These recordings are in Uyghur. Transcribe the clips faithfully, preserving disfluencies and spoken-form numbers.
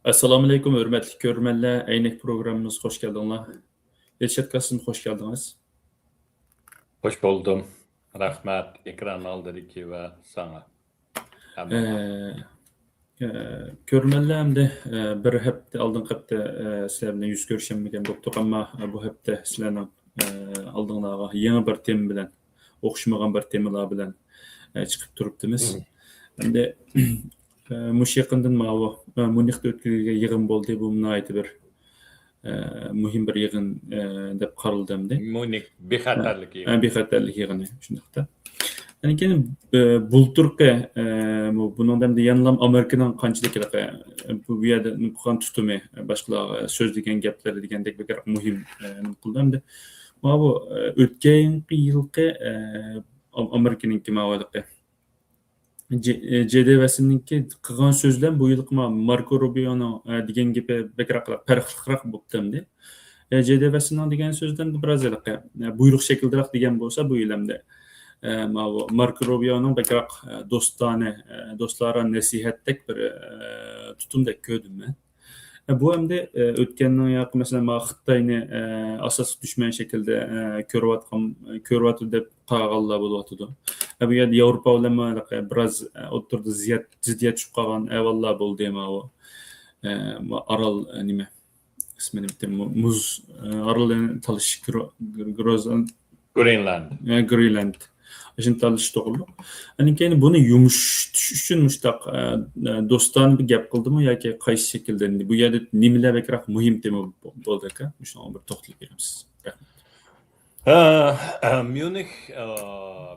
ئەسسالامۇئەلەيكۇم، ھۆرمەتلىك كۆرۈرمەنلەر، ئەينەك پروگراممىمىزغا خۇش كەلدىڭلار. ئىلشات قاسىم، خۇش كەلدىڭىز. خۇش بولدۇم. رەھمەت، ئېكران ئالدىدىكى ۋە ساڭا. ئە، ئە، كۆرۈرمەنلەر، ئەمدى، ئە، بىر ھەپتە، ئالدىنقى ھەپتە، ئە، سىلەر بىلەن يۈز كۆرۈشەلمىگەن بوپتۇق، ئەمما، ئە، بۇ ھەپتە سىلەرنىڭ، ئە، ئالدىڭلارغا يېڭى بىر تېما بىلەن، ئوخشىمىغان بىر تېمىلار بىلەن، ئە، چىقىپ تۇرۇپتىمىز. ئەمدى، ئە، مۇشۇ يېقىندىن ماۋۇ، ئە، ميۇنختا ئۆتكۈزۈلگەن يىغىن بولدى. بۇ ناھايىتى بىر، ئە، مۇھىم بىر يىغىن، ئە، دەپ قارىلىدۇ ئەمدى. ميۇنخ بىخەتەرلىك يىغىنى. ئە، بىخەتەرلىك يىغىنى، شۇنداقتا. ئاندىن كېيىن، ئە، بۇلتۇرقى، ئە، بۇ، بۇنىڭدا ئەمدى يەنىلا ئامېرىكىنىڭ قانچىلىك، ئە، بۇ يەردە قىلغان تۇتۇمى، باشقىلارغا سۆزلىگەن گەپلىرى دېگەندەك بەكرەك مۇھىم، ئە، نېمە قىلدى. ئەمدى ماۋۇ، ئە، ئۆتكەنكى يىلقى، ئە، ئام-، ئامېرىكىنىڭكى ماۋۇ ھېلىقى جې-، جې دى ۋەسىننىڭكى قىلغان سۆزلەر بۇ يىلقى ما-، ماركو روبىيونىڭ، ئە، دېگەن گېپى بەكرەك پەرقلىقراق بوپتۇ ئەمدى. ئە، جې دى ۋەسىننىڭ دېگەن سۆزلىرىدە بىراز ھېلىقى، ئە، بۇيرۇق شەكلىدىراق دېگەن بولسا، بۇ يىل ئەمدى، ئە، ماۋۇ ماركو روبىيونىڭ بەكرەك، ئە، دوستانە، ئە، دوستلارغا نەسىھەتتەك بىر، ئە، تۇتۇمدەك كۆردۈم مەن. ئە، بۇ ئەمدى، ئە، ئۆتكەننىڭ ياقى، مەسىلەن، ما خىتاينى، ئە، ئاساسلىق دۈشمەن شەكلىدە، ئە، كۆرۈۋاتقان، كۆرۈۋاتىدۇ دەپ قارىغانلار بولۇۋاتىدۇ. ئە، بۇ يەردە ياۋروپا بىلەن ما ھېلىقى بىراز، ئە، ئوتتۇرىدا زىددىيەت، زىددىيەت چۈشۈپ قالغان ئەھۋاللار بولدى، ماۋۇ، ئە، ما ئارال، ئە، نېمە، ئىسمىنى ئۇنتۇپ، مۇ-، مۇز، ئە، ئارالنى تالىشىش، گرو-، گرو-، گروزان-، گرېنلاند. ئە، گرېنلاند. ئاشۇنى تالىشىش توغرۇلۇق. ئاندىن كېيىن بۇنى يۇمشىتىش ئۈچۈن مۇشۇنداق، ئە، ئە، دوستانە بىر گەپ قىلدىمۇ ياكى قايسى شەكىلدە؟ بۇ يەردە نېمىلەر بەكرەك مۇھىم تېما بولدى ئاكا؟ مۇشۇنىڭغا بىر توختىلىپ بېرەمسىز. رەھمەت. ھە، ئە، ميۇنخ، ئە،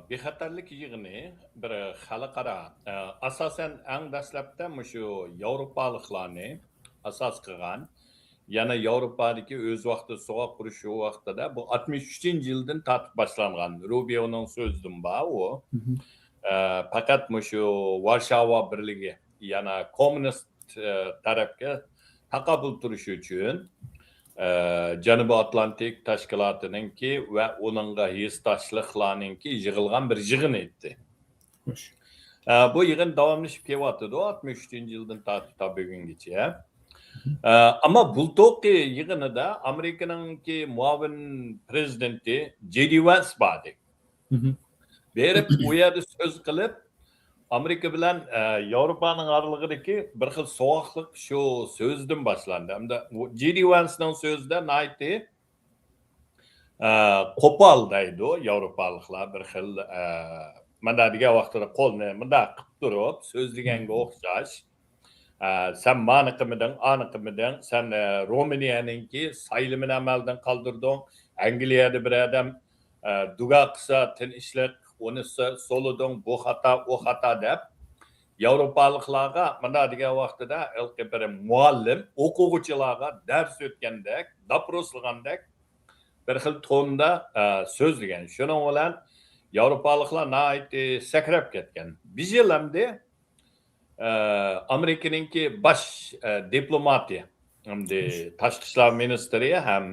بىخەتەرلىك يىغىنى بىر خەلقئارا، ئە، ئاساسەن ئەڭ دەسلەپتە مۇشۇ ياۋروپالىقلارنى ئاساس قىلغان، يەنە ياۋروپادىكى ئۆز ۋاقتىدا سوغۇق ئۇرۇش شۇ ۋاقتىدا، بۇ ئاتمىش ئۈچىنچى يىلدىن تارتىپ باشلانغان، روبىيونىڭ سۆزىدىن بار ئۇ. ئە، پەقەت مۇشۇ ۋارشاۋا بىرلىكى، يەنە كوممۇنىست، ئە، تەرەپكە تاقابىل تۇرۇش ئۈچۈن، ئە، جەنۇبىي ئاتلانتىك تەشكىلاتىنىڭكى ۋە ئۇنىڭغا ھېسداشلىقلارنىڭكى يىغىلغان بىر يىغىن ئىدى. خوش. ئە، بۇ يىغىن داۋاملىشىپ كېلىۋاتىدۇ، ئاتمىش ئۈچىنچى يىلدىن تارتىپ تا بۈگۈنگىچە. ئە، ئەمما بۇلتۇرقى يىغىنىدا ئامېرىكىنىڭكى مۇئاۋىن پرېزىدېنتى جې دى ۋەنس باردى. بېرىپ ئۇ يەردە سۆز قىلىپ، ئامېرىكا بىلەن، ئە، ياۋروپانىڭ ئارىلىقىدىكى بىر خىل سوغۇقلۇق شۇ سۆزدىن باشلاندى. ھەمدە جې دى ۋەنسنىڭ سۆزىدە ناھايىتى، ئە، قوپال دەيدۇ ياۋروپالىقلار بىر خىل، ئە، مانا دېگەن ۋاقتىدا قولنى مۇنداق قىلىپ تۇرۇپ سۆزلىگەنگە ئوخشاش. ئە، سەن مانى قىلمىدىڭ، ئانى قىلمىدىڭ، سەن، ئە، رومىنىيەنىڭكى سايلىمىنى ئەمەلدىن قالدۇردۇڭ، ئەنگلىيەدە بىر ئادەم، ئە، دۇگا قىلسا تىنچلىق، ئۇنى س-، سولىدىڭ، بۇ خاتا، ئۇ خاتا دەپ، ياۋروپالىقلارغا مانا دېگەن ۋاقتىدا ھېلىقى بىر مۇئەللىم ئوقۇغۇچىلارغا دەرس ئۆتكەندەك، دوپروسلىغاندەك بىر خىل توندا، ئە، سۆزلىگەن. شۇنىڭ بىلەن ياۋروپالىقلار ناھايىتى سەكرەپ كەتكەن. بىر يىل ئەمدى ئە، ئامېرىكىنىڭكى باش، ئە، دىپلوماتى، ئەمدى تاشقى ئىشلار مىنىستىرى ھەم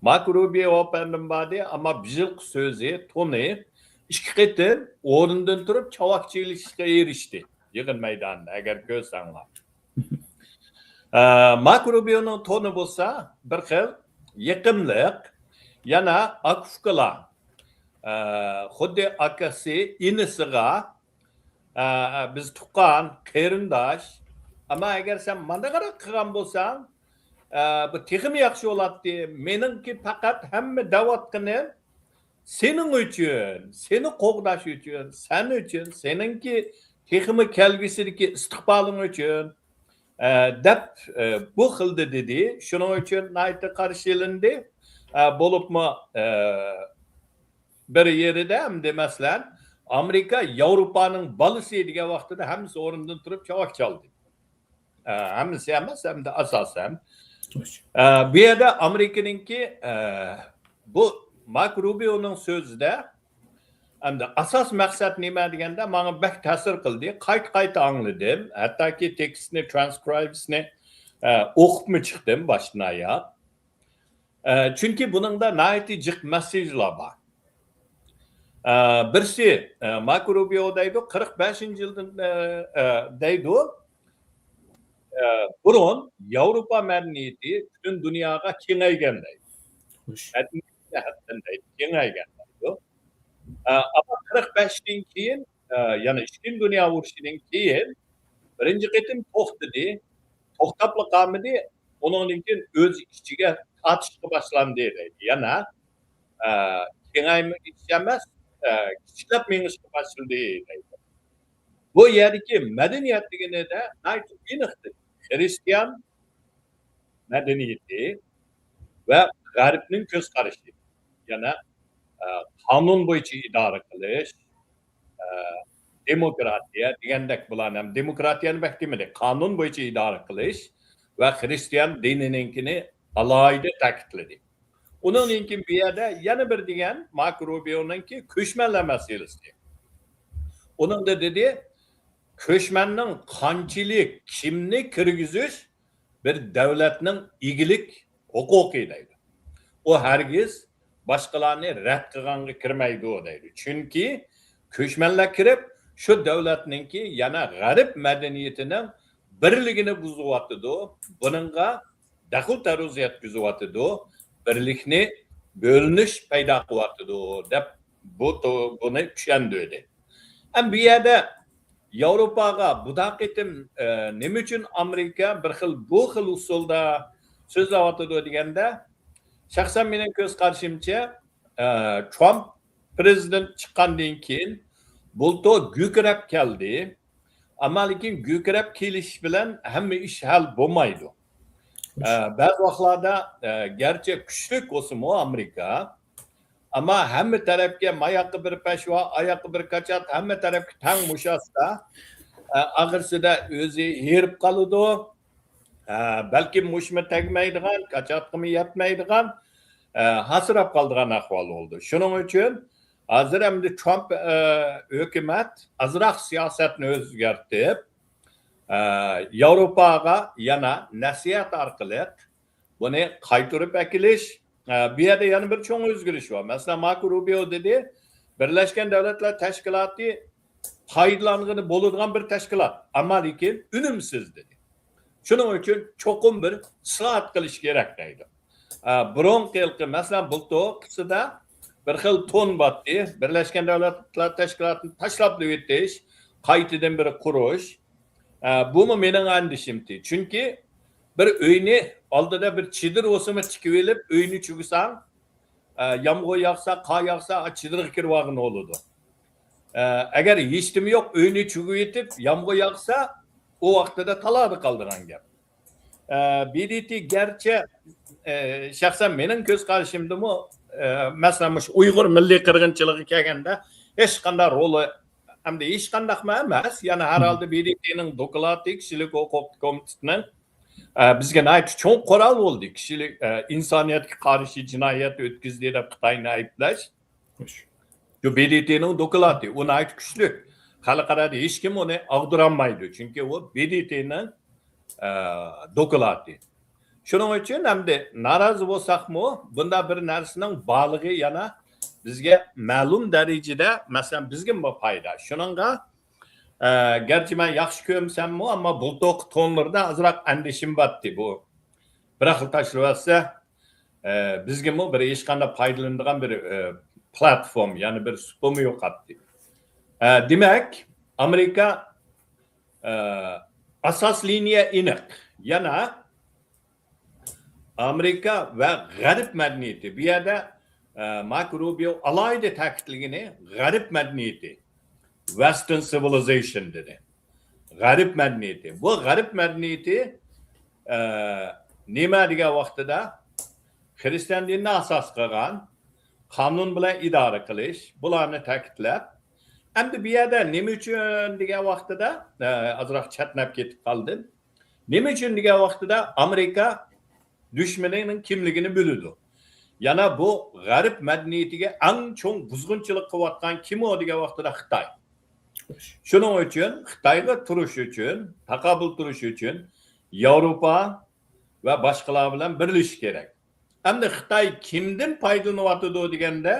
ماركو روبىيو ئەپەندىم باردى، ئەمما بىر يىلقى سۆزى، تونى ئىككى قېتىم ئورنىدىن تۇرۇپ چاۋاك چېلىشقا ئېرىشتى يىغىن مەيدانىدا، ئەگەر كۆرسەڭلار. ئە، ماركو روبىيونىڭ تونى بولسا بىر خىل يېقىملىق، يەنە ئاكا ئۇكىلار، ئە، خۇددى ئاكىسى ئىنىسىغا ئە، بىز تۇغقان، قېرىنداش. ئەمما ئەگەر سەن مانداقراق قىلغان بولساڭ، ئە، بۇ تېخىمۇ ياخشى بولاتتى. مېنىڭكى پەقەت ھەممە دەۋاتقىنىم سېنىڭ ئۈچۈن، سېنى قوغداش ئۈچۈن، سەن ئۈچۈن، سېنىڭكى تېخىمۇ كەلگۈسىدىكى ئىستىقبالىڭ ئۈچۈن، ئە، دەپ، ئە، بۇ خىلدا دېدى. شۇنىڭ ئۈچۈن ناھايىتى قارشى ئېلىندى. ئە، بولۇپمۇ، ئە، بىر يېرىدە ئەمدى، مەسىلەن، ئامېرىكا ياۋروپانىڭ بالىسى دېگەن ۋاقتىدا ھەممىسى ئورنىدىن تۇرۇپ چاۋاك چالدى. ئە، ھەممىسى ئەمەس، ئەمدى ئاساسەن. ئە، بۇ يەردە ئامېرىكىنىڭكى، ئە، بۇ مارك روبىيونىڭ سۆزىدە ئەمدى ئاساس مەقسەت نېمە دېگەندە، ماڭا بەك تەسىر قىلدى. قايتا-قايتا ئاڭلىدىم. ھەتتاكى تېكىستنى، ترانسكرىپسنى، ئە، ئوقۇپمۇ چىقتىم باشتىن ئاياغ. ئە، چۈنكى بۇنىڭدا ناھايىتى جىق مېسسېجلار بار. ئە، بىرسى، ئە، ماركو روبىيو دەيدۇ، قىرىق بەشىنچى يىلدىن، ئە، ئە، دەيدۇ. ئە، بۇرۇن ياۋروپا مەدەنىيىتى پۈتۈن دۇنياغا كېڭەيگەن دەيدۇ. مەدەنىيەت جەھەتتىن دەيدۇ، كېڭەيگەن دەيدۇ. ئە، ئەمما قىرىق بەشتىن كېيىن، ئە، يەنى ئىككىنچى دۇنيا ئۇرۇشىدىن كېيىن بىرىنچى قېتىم توختىدى. توختاپلا قالمىدى. ئۇنىڭدىن كېيىن ئۆز ئىچىگە تارتىشقا باشلاندى دەيدۇ. يەنە، ئە، كېڭەيمىش ئەمەس، ئە، كىچىكلەپ مېڭىشقا باشلىدى دەيدۇ. بۇ يەردىكى مەدەنىيەت دېگىنىدە ناھايىتى ئېنىقتى. خرىستىيان مەدەنىيىتى ۋە غەربنىڭ كۆز قارىشى. يەنە، ئە، قانۇن بويىچە ئىدارە قىلىش، ئە، دېموكراتىيە دېگەندەك، بۇلار ھەم دېموكراتىيەنى بەك دېمىدى. قانۇن بويىچە ئىدارە قىلىش ۋە خرىستىيان دىنىنىڭكىنى ئالاھىدە تەكىتلىدى. ئۇنىڭدىن كېيىن بۇ يەردە يەنە بىر دېگەن ماركو روبىيونىڭكى كۆچمەنلەر مەسىلىسى. ئۇنىڭدا دېدى، كۆچمەننىڭ قانچىلىك، كىمنى كىرگۈزۈش بىر دەۋلەتنىڭ ئىگىلىك ھوقۇقى دەيدۇ. ئۇ ھەرگىز باشقىلارنى رەت قىلغانغا كىرمەيدۇ دەيدۇ. چۈنكى كۆچمەنلەر كىرىپ، شۇ دەۋلەتنىڭكى يەنە غەرب مەدەنىيىتىنىڭ بىرلىكىنى بۇزۇۋاتىدۇ. بۇنىڭغا دەخلى تەرۇز يەتكۈزۈۋاتىدۇ، بىرلىكنى بۆلۈنۈش پەيدا قىلىۋاتىدۇ دەپ بۇ تو-، بۇنى چۈشەندۈردى. ھەم بۇ يەردە ياۋروپاغا بۇدا قېتىم، ئە، نېمە ئۈچۈن ئامېرىكا بىر خىل، بۇ خىل ئۇسۇلدا سۆزلەۋاتىدۇ دېگەندە، شەخسەن مېنىڭ كۆز قارىشىمچە، ئە، ترامپ پرېزىدېنت چىققاندىن كېيىن بۇلتۇر گۈكىرەپ كەلدى. ئەمما لېكىن گۈكىرەپ كېلىش بىلەن ھەممە ئىش ھەل بولمايدۇ. ئە، بەزى ۋاقىتلاردا، ئە، گەرچە كۈچلۈك بولسىمۇ ئامېرىكا، ئەمما ھەممە تەرەپكە ماياققا بىر پەشۋا، ئاياققا بىر كاچات، ھەممە تەرەپكە تەڭ بوشاتسا، ئە، ئاخىرسىدا ئۆزى ھېرىپ قالىدۇ. ئە، بەلكىم مۇشۇمۇ تەگمەيدىغان، كاچاتقىمۇ يەتمەيدىغان، ئە، ھاسىراپ قالىدىغان ئەھۋال بولىدۇ. شۇنىڭ ئۈچۈن ھازىر ئەمدى ترامپ، ئە، ھۆكۈمەت ئازراق سىياسەتنى ئۆزگەرتىپ، ئە، ياۋروپاغا يەنە نەسىھەت ئارقىلىق بۇنى قايتۇرۇپ ئەكېلىش، ئە، بۇ يەردە يەنە بىر چوڭ ئۆزگىرىش بار. مەسىلەن، ماركو روبىيو دېدى، بىرلەشكەن دۆلەتلەر تەشكىلاتى پايدىلانغىلى بولىدىغان بىر تەشكىلات، ئەمما لېكىن ئۈنۈمسىز دېدى. شۇنىڭ ئۈچۈن چوقۇم بىر ئىسلاھات قىلىش كېرەك دەيدۇ. ئە، بۇرۇنقى ھېلىقى، مەسىلەن، بۇلتۇرقىسىدا بىر خىل تون باتتى، بىرلەشكەن دۆلەتلەر تەشكىلاتىنى تاشلاپ ئۆتۈش، قايتىدىن بىر قۇرۇش. ئە، بۇمۇ مېنىڭ ئەندىشەمتى. چۈنكى بىر ئۆينى ئالدىدا بىر چېدىر بولسىمۇ تىكىۋېلىپ، ئۆينى چۈگىسەڭ، ئە، يامغۇر ياغسا، قار ياغسا، چېدىرغا كىرىۋالغىلى بولىدۇ. ئە، ئەگەر ھېچنېمە يوق، ئۆينى چۈگۈۋېتىپ، يامغۇر ياغسا، ئۇ ۋاقتىدا تالادا قالىدىغان گەپ. ئە، بى دې تې گەرچە، ئە، شەخسەن مېنىڭ كۆز قارىشىمدىمۇ، ئە، مەسىلەن، مۇشۇ ئۇيغۇر مىللىي قىرغىنچىلىقىغا كەلگەندە، ھېچقانداق رولى، ئەمدى ھېچقانداقمۇ ئەمەس، يەنى ھەر ھالدا بى دې تېنىڭ دوكلاتى، كىشىلىك ھوقۇق كومىتېتىنىڭ، ئە، بىزگە ناھايىتى چوڭ قورال بولدى، كىشىلىك، ئە، ئىنسانىيەتكە قارشى جىنايەت ئۆتكۈزدى دەپ خىتاينى ئەيىبلەش. شۇ بى دې تېنىڭ دوكلاتى، ئۇ ناھايىتى كۈچلۈك. خەلقئارادا ھېچكىم ئۇنى ئاغدۇرالمايدۇ، چۈنكى ئۇ بى دې تېنىڭ، ئە، دوكلاتى. شۇنىڭ ئۈچۈن ئەمدى نارازى بولساقمۇ، بۇنداق بىر نەرسىنىڭ بارلىقى يەنە بىزگە مەلۇم دەرىجىدە، مەسىلەن، بىزگىمۇ پايدا. شۇنىڭغا، ئە، گەرچە مەن ياخشى كۆرمىسەممۇ، ئەمما بۇلتۇرقى تونلىرىدا ئازراق ئەندىشىم بارتتى بۇ. بىراقلا تاشلىۋەتسە، ئە، بىزگىمۇ بىر ھېچقانداق پايدىلىنىدىغان بىر، ئە، پلاتفورما، يەنى بىر سۇپىمۇ يوقاتتى. ئە، دېمەك، ئامېرىكا، ئە، ئاساس لىنىيە ئېنىق. يەنە ئامېرىكا ۋە غەرب مەدەنىيىتى. بۇ يەردە، ئە، ماركو روبىيو ئالاھىدە تەكىتلىگىنى غەرب مەدەنىيىتى. Western civilization دېدى. غەرب مەدەنىيىتى. بۇ غەرب مەدەنىيىتى، ئە، نېمە دېگەن ۋاقتىدا خىرىستىيان دىنىنى ئاساس قىلغان، قانۇن بىلەن ئىدارە قىلىش، بۇلارنى تەكىتلەپ، ئەمدى بۇ يەردە نېمە ئۈچۈن دېگەن ۋاقتىدا، ئە، ئازراق چەتنەپ كېتىپ قالدىم. نېمە ئۈچۈن دېگەن ۋاقتىدا ئامېرىكا دۈشمىنىنىڭ كىملىكىنى بىلىدۇ. يەنە بۇ غەرب مەدەنىيىتىگە ئەڭ چوڭ بۇزغۇنچىلىق قىلىۋاتقان كىم ئۇ دېگەن ۋاقتىدا خىتاي. شۇنىڭ ئۈچۈن خىتايغا تۇرۇش ئۈچۈن، تاقابىل تۇرۇش ئۈچۈن ياۋروپا ۋە باشقىلار بىلەن بىرلىشىش كېرەك. ئەمدى خىتاي كىمدىن پايدىلىنىۋاتىدۇ دېگەندە،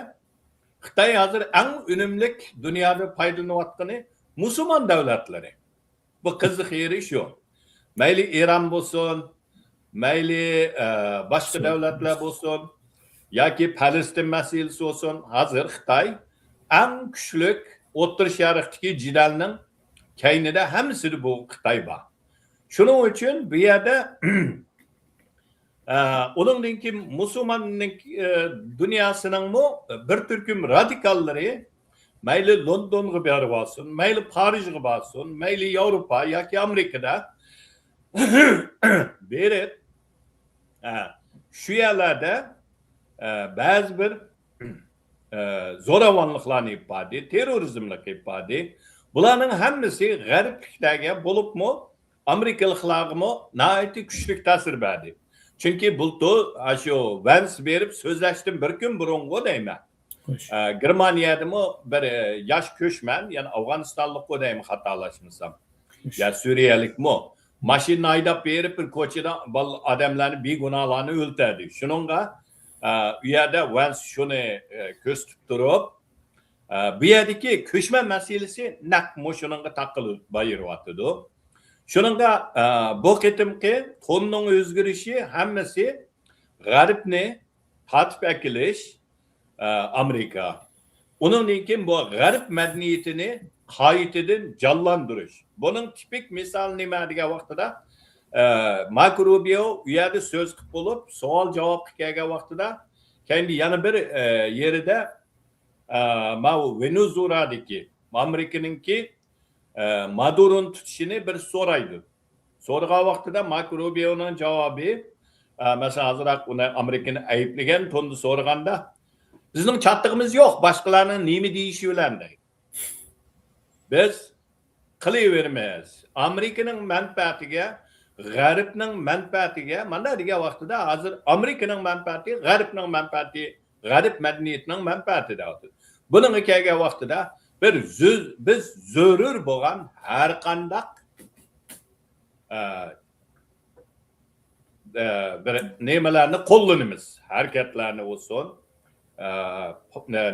خىتاي ھازىر ئەڭ ئۈنۈملۈك دۇنيادا پايدىلىنىۋاتقىنى مۇسۇلمان دۆلەتلىرى. بۇ قىزىق يېرى شۇ. مەيلى ئىران بولسۇن، مەيلى، ئە، باشقا دۆلەتلەر بولسۇن ياكى پەلەستىن مەسىلىسى بولسۇن، ھازىر خىتاي ئەڭ كۈچلۈك ئوتتۇرا شەرقتىكى جېدەلنىڭ كەينىدە، ھەممىسىدە بۇ خىتاي بار. شۇنىڭ ئۈچۈن بۇ يەردە، ئە، ئۇنىڭدىن كېيىن مۇسۇلماننىڭ، ئە، دۇنياسىنىڭمۇ بىر تۈركۈم رادىكاللىرى مەيلى لوندونغا بېرىۋالسۇن، مەيلى پارىژغا بارسۇن، مەيلى ياۋروپا ياكى ئامېرىكىدا بېرىپ، ئە، شۇ يەرلەردە، ئە، بەزى بىر، ئە، زوراۋانلىقلارنى ئېلىپ باردى، تېررورىزملىق ئېلىپ باردى. بۇلارنىڭ ھەممىسى غەربلىكلەرگە، بولۇپمۇ ئامېرىكىلىقلارغىمۇ ناھايىتى كۈچلۈك تەسىر بەردى. چۈنكى بۇلتۇر، ئاشۇ ۋەنس بېرىپ سۆزلەشتىن بىر كۈن بۇرۇنغۇ دەيمەن. خوش. ئە، گېرمانىيەدىمۇ بىر، ئە، ياش كۆچمەن، يەنى ئافغانىستانلىققۇ دەيمەن، خاتالاشمىسام. خوش. يا سۈرىيەلىكمۇ؟ ماشىنىنى ھەيدەپ بېرىپ، بىر كوچىدا بال-، ئادەملەرنى، بىگۇناھلارنى ئۆلتۈردى. شۇنىڭغا، ئە، ئۇ يەردە ۋەنس شۇنى، ئە، كۆرسىتىپ تۇرۇپ، ئە، بۇ يەردىكى كۆچمەن مەسىلىسى نەق مۇشۇنىڭغا تاقىلىپ بايرىۋاتىدۇ. شۇنىڭغا، ئە، بۇ قېتىمقى توننىڭ ئۆزگىرىشى ھەممىسى غەربنى تارتىپ ئەكېلىش، ئە، ئامېرىكا. ئۇنىڭدىن كېيىن بۇ غەرب مەدەنىيىتىنى قايتىدىن جانلاندۇرۇش. بۇنىڭ تىپىك مىسالى نېمە دېگەن ۋاقتىدا، ئە، ماركو روبىيو ئۇ يەردە سۆز قىلىپ بولۇپ، سوئال جاۋابقا كەلگەن ۋاقتىدا، كەينىدە يەنە بىر، ئە، يېرىدە، ئە، ماۋۇ ۋېنېزۇلادىكى ئامېرىكىنىڭكى، ئە، مادۇرونى تۇتۇشىنى بىر سورايدۇ. سورىغان ۋاقتىدا ماركو روبىيونىڭ جاۋابى، ئە، مەسىلەن، ئازراق ئۇنى ئامېرىكىنى ئەيىبلىگەن توندا سورىغاندا، بىزنىڭ چاتىقىمىز يوق باشقىلارنىڭ نېمە دېيىشى بىلەن دەيدۇ. بىز قىلىۋېرىمىز. ئامېرىكىنىڭ مەنپەئەتىگە، غەربنىڭ مەنپەئەتىگە، مانا دېگەن ۋاقتىدا ھازىر ئامېرىكىنىڭ مەنپەئەتى، غەربنىڭ مەنپەئەتى، غەرب مەدەنىيىتىنىڭ مەنپەئەتى دەۋاتىدۇ. بۇنىڭغا كەلگەن ۋاقتىدا بىر زۆ-، بىز زۆرۈر بولغان ھەر قانداق، ئە، ئە، بىر نېمىلەرنى قوللىنىمىز. ھەرىكەتلەرنى بولسۇن، ئە،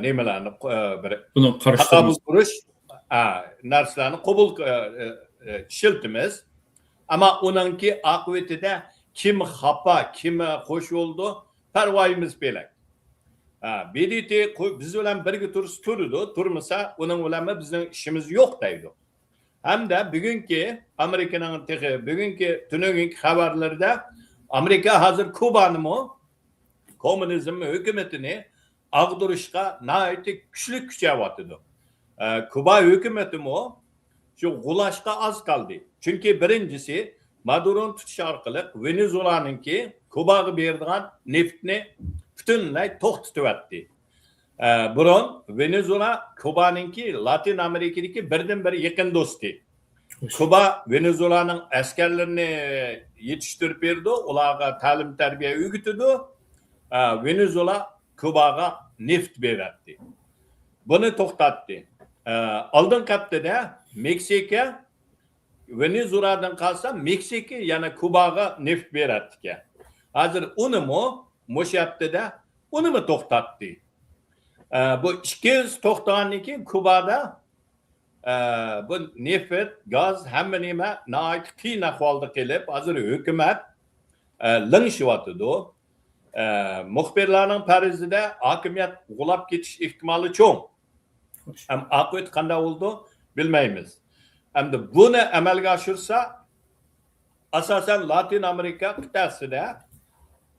نېمىلەرنى، ئە، بىر بۇنى قارشى تاقابىل تۇرۇش، ئە، نەرسىلەرنى قوبۇل، ئە، ئە، ئە، ئىشلىتىمىز. ئەمما ئۇنىڭكى ئاقىۋىتىدە كىم خاپا، كىم خوش بولىدۇ، پەرۋايىمىز پېلەك. ئە، ب د ت قو-، بىز بىلەن بىرگە تۇرسا تۇرىدۇ، تۇرمىسا ئۇنىڭ بىلەنمۇ بىزنىڭ ئىشىمىز يوق دەيدۇ. ھەمدە بۈگۈنكى ئامېرىكىنىڭ تېخى بۈگۈنكى، تۈنۈگۈنكى خەۋەرلىرىدە ئامېرىكا ھازىر كۇبانىمۇ كوممۇنىزم ھۆكۈمىتىنى ئاغدۇرۇشقا ناھايىتى كۈچلۈك كۈچەۋاتىدۇ. ئە، كۇبا ھۆكۈمىتىمۇ شۇ غۇلاشقا ئاز قالدى. چۈنكى بىرىنچىسى، مادۇرونى تۇتۇش ئارقىلىق ۋېنېزۇلانىڭكى كۇباغا بېرىدىغان نېفىتنى پۈتۈنلەي توختىتىۋەتتى. ئە، بۇرۇن ۋېنېزۇلا كۇبانىڭكى لاتىن ئامېرىكىدىكى بىردىنبىر يېقىن دوستى. خوش. كۇبا ۋېنېزۇلانىڭ ئەسكەرلىرىنى يېتىشتۈرۈپ بېرىدۇ، ئۇلارغا تەلىم-تەربىيە ئۆگىتىدۇ. ئە، ۋېنېزۇلا كۇباغا نېفىت بېرەتتى. بۇنى توختاتتى. ئە، ئالدىنقى ھەپتىدە مېكسىكا ۋېنېزۇلادىن قالسا، مېكسىكا يەنە كۇباغا نېفىت بېرەتتىكەن. ھازىر ئۇنىمۇ مۇشۇ ھەپتىدە ئۇنىمۇ توختاتتى. ئە، بۇ ئىككىلىسى توختىغاندىن كېيىن كۇبادا، ئە، بۇ نېفىت، گاز، ھەممە نېمە ناھايىتى قىيىن ئەھۋالدا قېلىپ، ھازىر ھۆكۈمەت، ئە، لىڭشىۋاتىدۇ. ئە، مۇخبىرلارنىڭ پەرىزىدە ھاكىمىيەت غۇلاپ كېتىش ئېھتىمالى چوڭ. خوش. ئەم، ئاقىۋىتى قانداق بولىدۇ، بىلمەيمىز. ئەمدى بۇنى ئەمەلگە ئاشۇرسا، ئاساسەن لاتىن ئامېرىكا قىتئەسىدە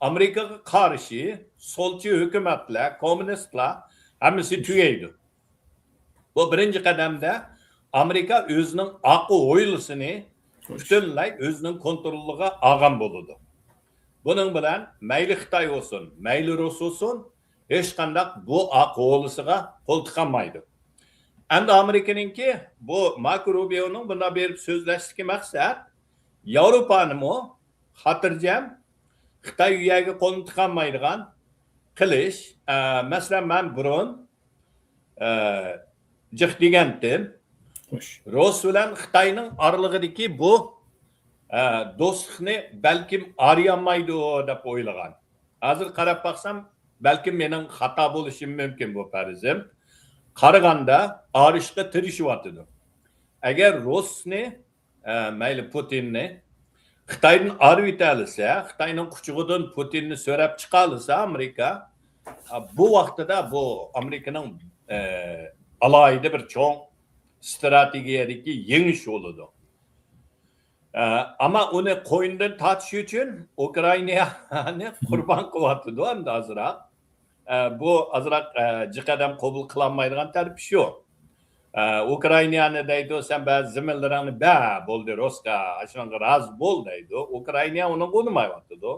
ئامېرىكىغا قارشى سولچى ھۆكۈمەتلەر، كوممۇنىستلار ھەممىسى تۈگەيدۇ. بۇ بىرىنچى قەدەمدە ئامېرىكا ئۆزىنىڭ ئاقى ھويلىسىنى خوش. پۈتۈنلەي ئۆزىنىڭ كونترولىغا ئالغان بولىدۇ. بۇنىڭ بىلەن مەيلى خىتاي بولسۇن، مەيلى رۇس بولسۇن، ھېچقانداق بۇ ئاقى ھويلىسىغا قول تىقالمايدۇ. ئەمدى ئامېرىكىنىڭكى بۇ ماركو روبىيونىڭ بۇنداق بېرىپ سۆزلەشتىكى مەقسەت، ياۋروپانىمۇ خاتىرجەم، خىتاي ئۇ يەرگە قولىنى تىقالمايدىغان قىلىش. ئە، مەسىلەن، مەن بۇرۇن، ئە، جىق دېگەنتىم. خوش. رۇس بىلەن خىتاينىڭ ئارىلىقىدىكى بۇ، ئە، دوستلۇقنى بەلكىم ئارىيالمايدۇ دەپ ئويلىغان. ھازىر قاراپ باقسام، بەلكىم مېنىڭ خاتا بولۇشۇم مۇمكىن بۇ پەرىزىم. قارىغاندا ئارىشقا تىرىشىۋاتىدۇ. ئەگەر رۇسنى، ئە، مەيلى پۇتىننى، خىتايدىن ئايرىۋېتەلىسە، خىتاينىڭ قۇچىقىدىن پۇتىننى سۆرەپ چىقالىسا ئامېرىكا، بۇ ۋاقتىدا بۇ ئامېرىكىنىڭ، ئە، ئالاھىدە بىر چوڭ ستراتېگىيەدىكى يېڭىش بولىدۇ. ئە، ئەمما ئۇنى قوينىدىن تارتىش ئۈچۈن ئۇكرائىنانى قۇربان قىلىۋاتىدۇ ئەمدى ئازراق. ئە، بۇ ئازراق، ئە، جىق ئادەم قوبۇل قىلالمايدىغان تەرىپى شۇ. ئە، ئۇكرائىنانى دەيدۇ، سەن بەزى زېمىنلىرىڭنى بەر، بولدى، روسقا، ئاشۇنىڭغا رازى بول دەيدۇ. ئۇكرائىنا ئۇنىڭغا ئۇنىمايۋاتىدۇ.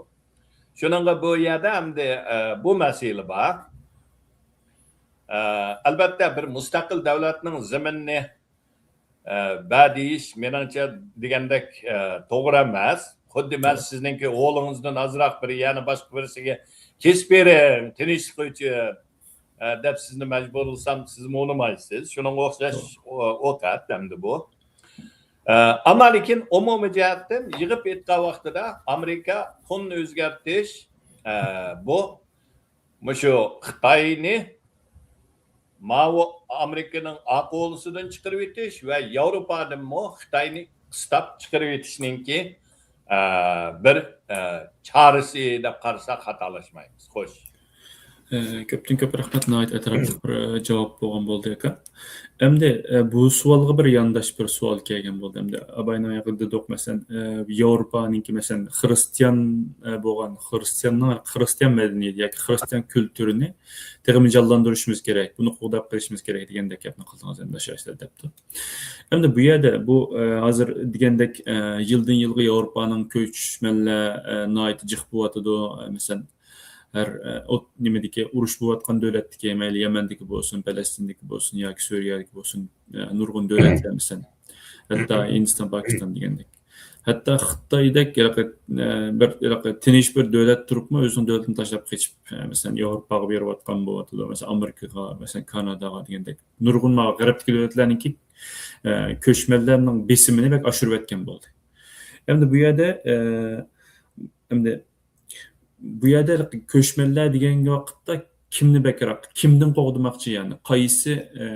شۇنىڭغا بۇ يەردە ئەمدى، ئە، بۇ مەسىلە بار. ئە، ئەلۋەتتە، بىر مۇستەقىل دۆلەتنىڭ زېمىنىنى، ئە، بەر دېيىش، مېنىڭچە، دېگەندەك، ئە، توغرا ئەمەس. خۇددى مەن سىزنىڭكى ئوغلىڭىزدىن ئازراق بىر يەنە باشقا بىرسىگە كېسىپ بېرىڭ، تىنچلىق ئۈچۈن، ئە، دەپ سىزنى مەجبۇرلىسام، سىزمۇ ئۇنىمايسىز. شۇنىڭغا ئوخشاش ئو-، ئوقەت ئەمدى بۇ. ئە، ئەمما لېكىن ئومۇمىي جەھەتتىن يىغىپ ئېيتقان ۋاقتىدا ئامېرىكا توننى ئۆزگەرتىش، ئە، بۇ مۇشۇ خىتاينى ماۋۇ ئامېرىكىنىڭ ئاق ھولىسىدىن چىقىرىۋېتىش ۋە ياۋروپادىنمۇ خىتاينى قىستاپ چىقىرىۋېتىشنىڭكى، ئە، بىر، ئە، چارىسى دەپ قارىساق خاتالاشمايمىز. خوش. ئە، كۆپتىن كۆپ رەھمەت، ناھايىتى ئەتراپلىق بىر، ئە، جاۋاب بولغان بولدى، ئاكا. ئەمدى، ئە، بۇ سوئالغا بىر يانداش بىر سوئال كەلگەن بولدى. ئەمدى ئاباينىڭ ھەققىدە دېدۇق، مەسىلەن، ئە، ياۋروپانىڭكى، مەسىلەن، خرىستىيان، ئە، بولغان، خرىستىياننىڭ، خرىستىيان مەدەنىيىتى ياكى خرىستىيان كۈلتۈرىنى تېخىمۇ جانلاندۇرۇشىمىز كېرەك، بۇنى قوغداپ قېلىشىمىز كېرەك دېگەندەك گەپنى قىلدىڭىز ئەمدى شۇ ئىشلار دەپتۇ. ئەمدى بۇ يەردە بۇ، ئە، ھازىر دېگەندەك، ئە، يىلدىن يىلغا ياۋروپانىڭ كۆچمەنلەر، ئە، ناھايىتى جىق بولۇۋاتىدۇ. ئە، مەسىلەن، ھەر، ئە، ئوت-، نېمىدىكى، ئۇرۇش بولۇۋاتقان دۆلەتتىكى، مەيلى يەمەندىكى بولسۇن، پەلەستىندىكى بولسۇن ياكى سۈرىيەدىكى بولسۇن، ئە، نۇرغۇن دۆلەتلەر، مەسىلەن، ھەتتا ھىندىستان، پاكىستان دېگەندەك. ھەتتا خىتايدەك ھېلىقى، ئە، بىر، ھېلىقى تىنچ بىر دۆلەت تۇرۇپمۇ ئۆزىنىڭ دۆلىتىنى تاشلاپ قېچىپ، ئە، مەسىلەن، ياۋروپاغا بېرىۋاتقان بولۇۋاتىدۇ، مەسىلەن، ئامېرىكىغا، مەسىلەن، كاناداغا دېگەندەك. نۇرغۇن ماۋۇ غەربتىكى دۆلەتلەرنىڭكى، ئە، كۆچمەنلەرنىڭ بېسىمىنى بەك ئاشۇرۇۋەتكەن بولدى. ئەمدى بۇ يەردە، ئە، ئەمدى بۇ يەردە كۆچمەنلەر دېگەن ۋاقىتتا كىمنى بەكرەك، كىمدىن قوغدىماقچى، يەنى قايسى، ئە،